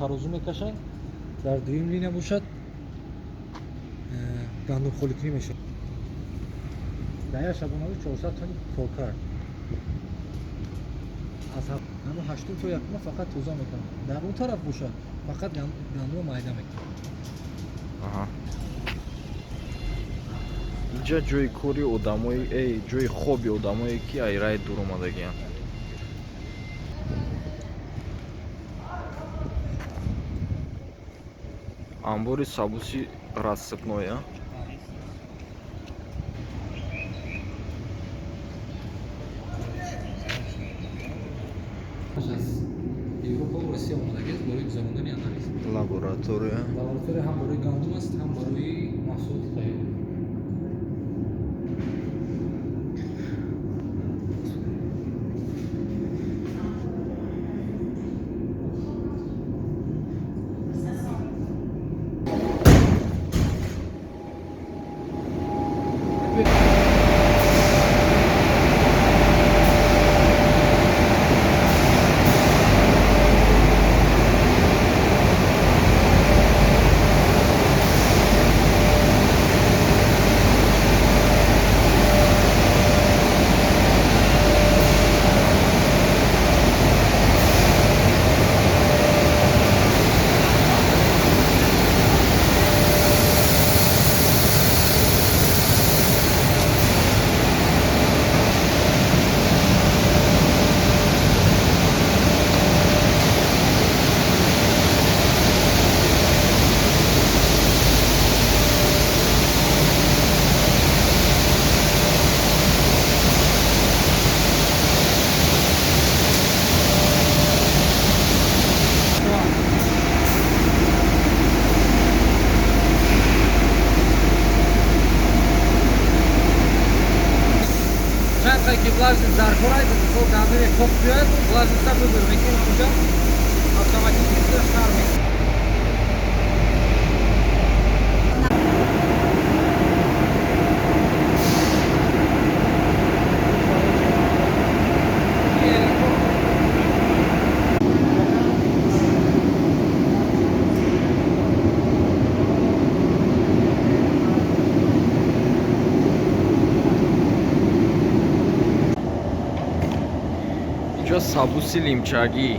Тарозу мекашанд. Дар дуюм линия бошад, гандум холикунӣ мешавад. Дар як шабонарӯз 400 тонни кор кард. Аз ҳамун ҳаштум то якума фақат тоза мекунанд. Дар он тараф бошад, фақат гандумо майда мекунанд. Инҷа ҷои кори одамои, ҷои хоби одамое, ки ай рай дур омадагианд. Амбори сабуси рассыпной, а? Аз Европа ва Россия омадагиаст барои гузарондани анализ. Лаборатория. Лаборатория ҳам барои гандум аст, ҳам барои маҳсулоти тайёр. Чанд ки влажность дар кор, мисол, гандуме кок биёяд, влажность а выбор мекунем, ҳамонҷа автоматически шар мекунем. Инҷо сабуси лимчагӣ.